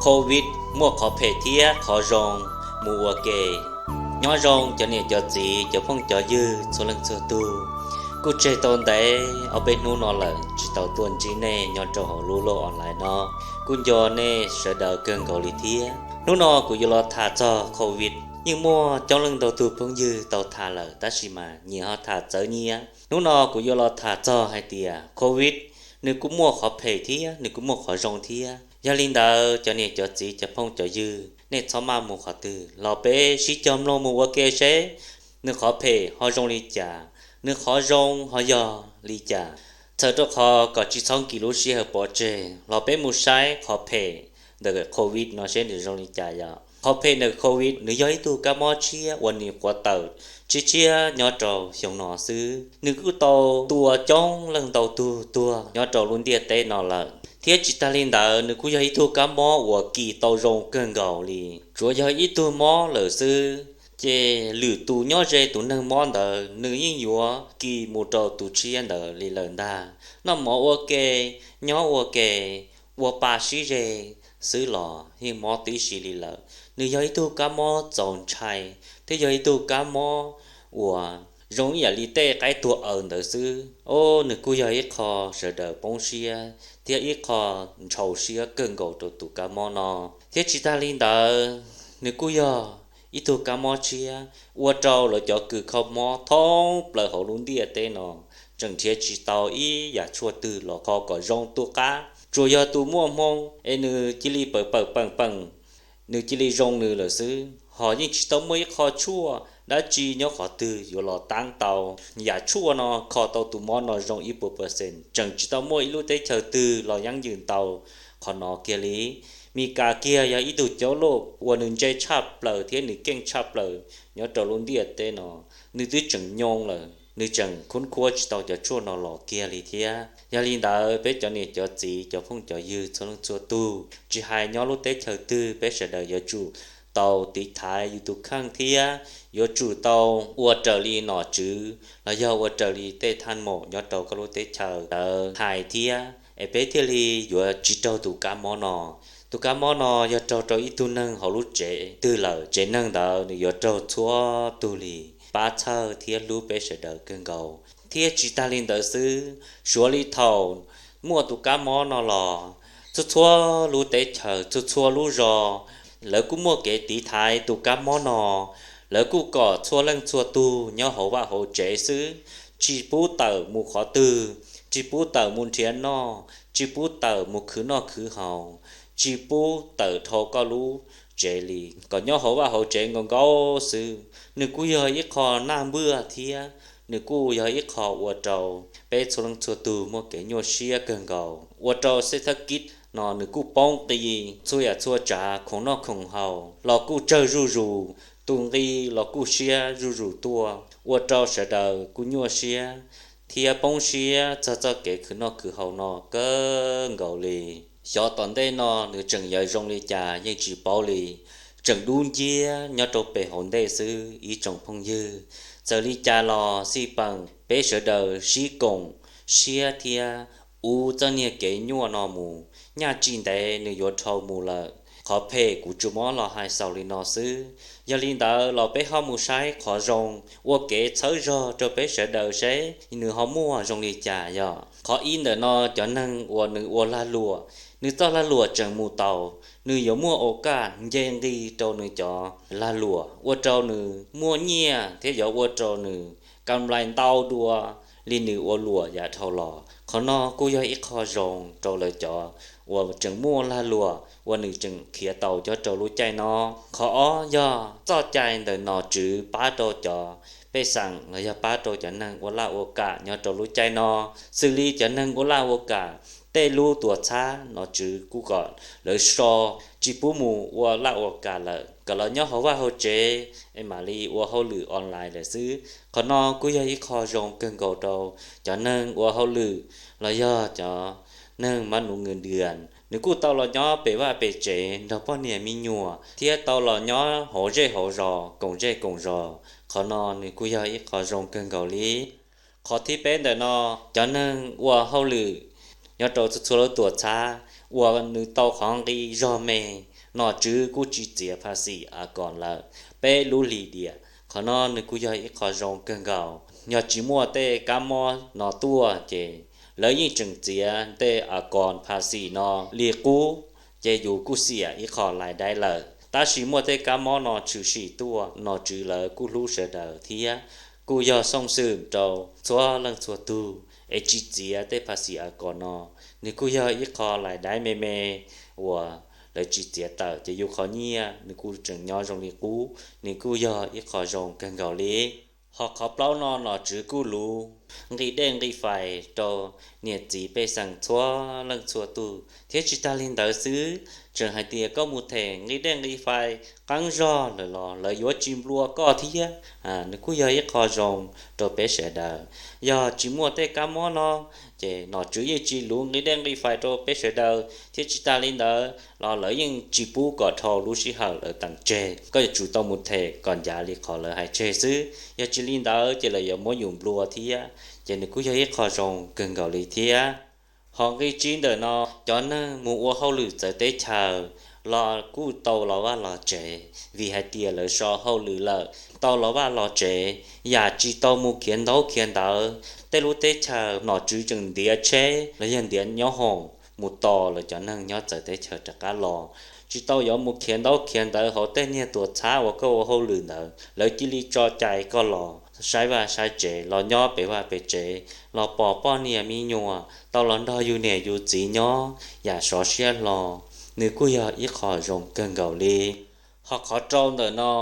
Covid muaj qhov phem thiab qhov zoo mus ua ke. Nyob zoo cov niam cov txiv cov phooj cov ywg txhua leej txhua tug. Kuj tseg tau ntev ob peb hnub no lawm tsis tau tuaj ntsib nej nyob rau hauv lub loj online no. Kuj nco nej sawv daws kawg nkaus li thiab. Hnub no kuv yuav los tham txog Covid. Yeej muaj coob leej ntau tug phooj ywg tau tham lawm tab sis mas nyias ho tham txawv nyias. Hnub no kuv yuav los tham txog hais tias Covid nws kuj muaj qhov phem thiab nws kuj muaj qhov zoo thiab. Yog li ntawd cov niam cov txiv cov phooj cov ywg nej txhob maj mus qhov twg los peb sib cog mloog mus ua ke seb nws qhov phem ho zoo li cas, nws qhov zoo ho yog li cas. Txhawm rau qhov kom tsis txhob nkim lub sij hawm pov tseg los peb mus saib qhov phem ntawm Covid no seb nws zoo li cas yom. Qhov phem ntawm Covid nws yog ib tug kab mob tshiab uas nws quav tawm tshiab tshiab nyob rau xyoo no xwb. Nws kuj tau tua coob leej ntau tug tuag nyob rau lub ntiaj teb no lawm thiab tsis tag li ntawd nws kuj yog ib tug kab mob uas kis tau zoo kawg nkaus li. Tsuas yog ib tug mob lawm xwb ces lwm tus nyob ze tus neeg mob ntawd nws yeej yuav kis mus rau tus tshiab ntawd li lawm ntag. Noj mov ua ke, nyob ua ke, ua pa sib ze xwb los yeej mob tib si li lawm. Nws yog ib tug kab mob txaus ntshai thiab yog ib tug kab mob uas zoo ib yam li tej qaib tuag aws ntawd xwb. Nws kuj yog ib qho sawv daws poob siab thiab ib qho ntshau siab kawg nkaus rau tus kab mob no. Thiab tsis tag li ntawd, nws kuj yog ib tug kab mob tshiab ua rau lawv cov kws kho mob thoob plaws hauv lub ntiaj teb no tseem nrhiav tsis tau ib yam tshuaj twg los kho kom zoo tu qab. Tsuas yog tus muaj hmoo es nws cia li pawm pawm peem peem, nws cia li zoo nws lawm xwb, ho yeej tsis tau muaj ib qho tshuaj dab tsi nyob qhov twg yuav los taab tau yam tshuaj no kho tau tus mob no zoo ib puas percent. Tseem tsis tau muaj ib lub teb chaws twg los yeeb yws tau qhov no kiag li. Mis Kas kiag yog ib tug cauj loj uas nws ntse tshaj plaws thiab nws keej tshaj plaws nyob rau lub ntiaj teb no, nws twb tseem nyoo lawm, nws tseem khub khuab tsis tau cov tshuaj no los kiag li thiab. Yog li ntawd peb cov niam cov txiv cov phooj cov ywg txhua leej txhua tug, tsis hais nyob lub teb chaws twg, peb sawv daws yuav tsum tau tiv thaiv yus tus kheej thiab yuav tsum tau ua raws li nom tswv los yog ua raws li tej thaj maum nyob rau koj lub teb chaws ntawd hais thiab es peb thiaj li yuav tsis raug tus kab mob no. Tus kab mob no yog raug rau ib tug neeg hauv lub tsev twg lawm, tsev neeg ntawd nws yuav raug txhua tug li. Pab txhawj thiab hlub peb sawv daws kawg nkaus. Thiab tsis tag li ntawd xwb, suav li thaum muaj tus kab mob no los, txhua txhua lub teb chaws, txhua txhua lub zos, lawv kuj muaj kev tiv thaiv tus kab mob no. Lawv kuj kom txhua leej txhua tug nyob hauv vaj hauv tsev xwb, tsis pub tawm mus qhov twg, tsis pub tawm mus nrhiav noj, tsis pub tawm mus khwv noj khwv haus, tsis pub tawm dhau koj lub tsev li, kom nyob hauv vaj hauv tsev nkaus nkaus xwb. Nws kuj yog ib qho naj npuaj thiab nws kuj yog ib qho ua rau peb txhua leej txhua tug muaj kev nyuaj siab kawg nkaus, ua rau xeb thab kib no nws kuj poob qis, txhua yam txhua tsav khoom noj khoom haus los kuj tsawg zuj zus, tus nqi los kuj siab zuj zus tuaj, ua rau sawv daws kuj nyuaj siab thiab poob siab txog txoj kev khwv noj khwv haus no kawg nkaus li. Xyov tom ntej no nws tseem yuav zoo li cas yeej tsis paub li, tseem dub nciab nyob rau pem hauv ntej xwb ib tsoom phooj ywg. Txawm li cas los xij peem peb sawv daws sib koom siab thiab ua txoj niag kev nyuaj no mus, nyaj tsis ntev nws yuav dhau mus lawm. Qhov phem kuv tsuas muab los hais xaus li no xwb. Yog li ntawd los peb ho mus saib qhov zoo ua kev txhawb zog rau peb sawv daws seb nws ho muaj zoo li cas yog. Qhov ib ntawm no cov neeg uas nws ua lag luam, nws txoj lag luam tseem mus taus, nws yuav muaj ua kaj nce nqi rau nws cov lag luam ua rau nws muaj nyiaj thiab yuav ua rau nws kam lais ntau dua li nws ua luam yav dhau los. Qhov no kuj yog ib qho zoo rau lawv cov uas tseem muaj lag luam uas nws tseem khiav tau nyob rau lub caij no. Qhov ob yog txoj cai ntawm nom tswv pab rau cov pej xeem los yog pab rau cov neeg ua laj ua kam nyob rau lub caij no. Xws li cov neeg ua laj ua kam, tej lub tuam txhab nom tswv kuj kom lawv so, tsis pub mus ua laj ua kam lawm, kom lawv nyob hauv vaj hauv tsev es mam li ua hauj lwm online lawm xwb. Qhov no kuj yog ib qho zoo kawg nkaus rau cov neeg ua hauj lwm los yog cov neeg mab nuv ngwm dias, nws kuj tau los nyob pem vaj pem tsev nrog poj niam me nyuam thiab tau los nyob hauv zej hauv zos koom zej koom zos. Qhov no nws kuj yog ib qho zoo kawg nkaus li. Qhov thib peb ntawm no, cov neeg ua hauj lwm nyob rau txhua txhua lub tuam txhab uas nws tau qhov nqi zog me, nom tswv kuj tsis txiav phas xis a koos lawm peb lub hlis diam. Qhov no nws kuj yog ib qho zoo kawg nkaus. Yog tsis muaj tej kab mob no tuaj ces lawv yeej tseem txiav tej a koos phas xis no li qub, ces yus kuj xiam ib qho lais daib lawm. Tab sis muaj tej kab mob no tshwm sim tuaj, nom tswv lawv kuj hlub sawv daws thiab kuj yog xooj xwm rau txhua leej txhua tug es tsis txiav tej phas xis a koos no. Nws kuj yog ib qho lais daib me me uas lawv tsis txiav tawm, ces yus qhov nyiaj nws kuj tseem nyob zoo li qub, nws kuj yog ib qho zoo kawg nkaus li. Ho qhov plaub no nom tswv kuj luv nqi dej nqi fais rau niam txiv pej xeem txhua leej txhua tug thiab tsis tag li ntawd xwb, tseem hais tias koj mus them nqi dej nqi fais qeeb zog lawm los lawv yuav tsis nplua koj thiab. Nws kuj yog ib qho zoo rau peb sawv daws. Yog tsis muaj tej kab mob no ces nom tswv yeej tsis luv nqi dej nqi fais rau peb sawv daws thiab tsis tag li ntawd los lawv yeej tsis pub kom dhau lub sij hawm lawv teem tseg, koj yuav tsum tau mus them kom ncav li qhov lawv hais tseg xwb. Yog tsis li ntawd ces lawv yuav muab yus nplua thiab, ces nws kuj yog ib qho zoo kawg nkaus li thiab. Ho nqi tsib ntawm no, cov neeg mus ua hauj lwm txawv teb chaws los kuj tau los vaj los tsev, vim hais tias lawv so hauj lwm lawm tau los vaj los tsev, yam tsis tau mus khiav ntaub khiav ntawv. Tej lub teb chaws nom tswv tseem ntiav tsheb los yog ntiav nyob hoom mus tos lawv cov neeg nyob txawv teb chaws rov qab los, tsis tau yuav mus khiav ntaub khiav ntawv hauv tej niag tuam txhab uas koj ua hauj lwm ntawd. Lawv cia li tso cai koj los saib vaj saib tsev, los nyob pem vaj pem tsev, los pom poj niam me nyuam, tau los nrog yus niam yus txiv nyob yam sov siab hlo. Nws kuj yog ib qho zoo kawg nkaus li. Ho qhov rau ntawm no,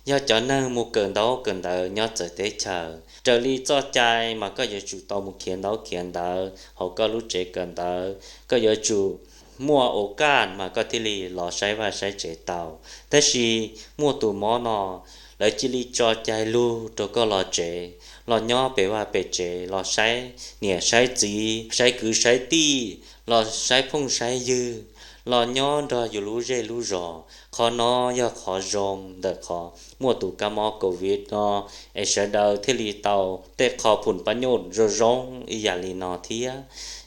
yog cov neeg mus kawm ntaub kawm ntawv nyob txawv teb chaws, raws li txoj cai mas koj yuav tsum tau mus khiav ntaub khiav ntawv hauv koj lub tsev kawm ntawv, koj yuav tsum muaj ua kaj mas koj thiaj li los saib vaj saib tsev tau. Tab sis muaj tus mob no, lawv cia li tso cai lug rau koj los tsev, los nyob pem vaj pem tsev, los saib niam saib txiv, saib kwv saib tij, los saib phooj saib ywg, los nyob nrog yus lub zej lub zos. Qhov no yog qhov zoo ntawm qhov muaj tus kab mob covid no, es sawv daws thiaj li tau tej qho phum pab nyuj zoo zoo ib yam li no thiab.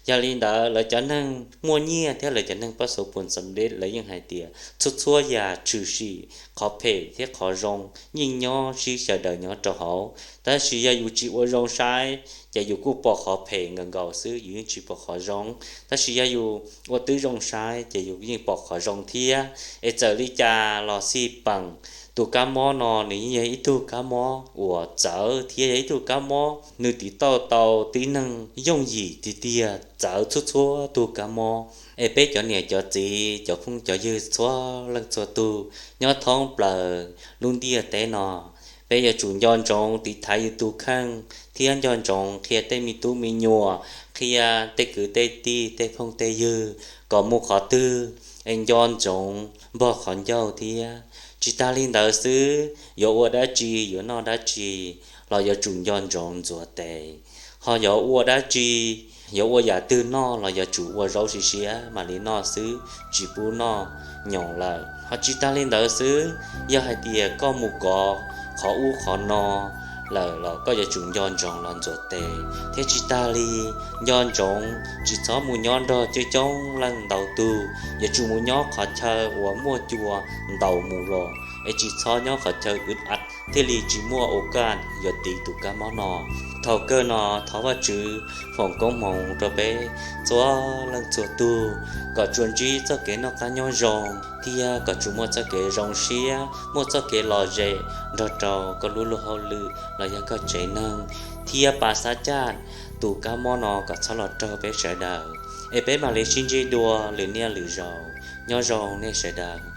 Yog li ntawd lawv cov neeg muaj nyiaj thiab lawv cov neeg pab xov phum xam deb lawv yeej hais tias txhua txhua yam tshwm sim, qhov phem thiab qhov zoo yeej nyob sib xyaw daws nyob rau hauv. Tab sis yog yus tsis ua zoo saib, ces yus kuj pom qhov phem nkaus nkaus xwb, yus yeej tsis pom qhov zoo. Tab sis yog yus ua tib zoo saib, ces yus yeej pom qhov zoo thiab. Es txawm li cas los xij peem, tus kab mob no nws yeej yog ib tug kab mob uas txawv thiab yog ib tug kab mob nws tiv tauj tau tib neeg yooj yim tiag tiag, txawv txhua txhua tug kab mob. Es peb cov niam cov txiv cov phooj cov ywg txhua leej txhua tug nyob thoob plaws lub ntiaj teb no, peb yuav tsum nco ntsoov tiv thaiv yus tus kheej thiab nco ntsoov qhia tej me tub me nyuam, qhia tej kwv tej tij tej phooj tej ywg kom mus qhov twg es nco ntsoov npog qhov ncauj thiab. Tsis tas li ntawd xwb, yuav ua dab tsi yuav noj dab tsi los yuav tsum nco ntsoov ntxuav tes. Ho yuav ua dab tsi, yuav ua yam twg noj los yuav tsum ua zaub siav siav mam li noj xwb, tsis pub noj nyoos lawm. Ho tsis tas li ntawd xwb, yog hais tias koj mus kov qhov ub qhov no lawm los koj yuav tsum nco ntsoov los ntxuav tes. Thiab tsis tas li, nco ntsoov tsis txhob mus nyob nrog coob coob leej ntau tug, yuav tsum mus nyob qhov chaw uas muaj cua ntau mus los, es tsis txhob nyob qhov chaw wv a thiaj li tsis muaj ua kaj yuav tiv tus kab mob no. Thaum kawg no thov Vajtswv foom koob hmoov rau peb txhua leej txhua tug kom tsuas ntsib txoj kev noj qab nyob zoo thiab kom tsuas muaj txoj kev zoo siab, muaj txoj kev lom zem nrog rau koj lub luag hauj lwm los yog koj tsev neeg, thiab pa xav caj tus kab mob no kom txhob los raug peb sawv daws. Es peb mam li sib ntsib dua lwm niaj lwm zaus. Nyob zoo nej sawv daws.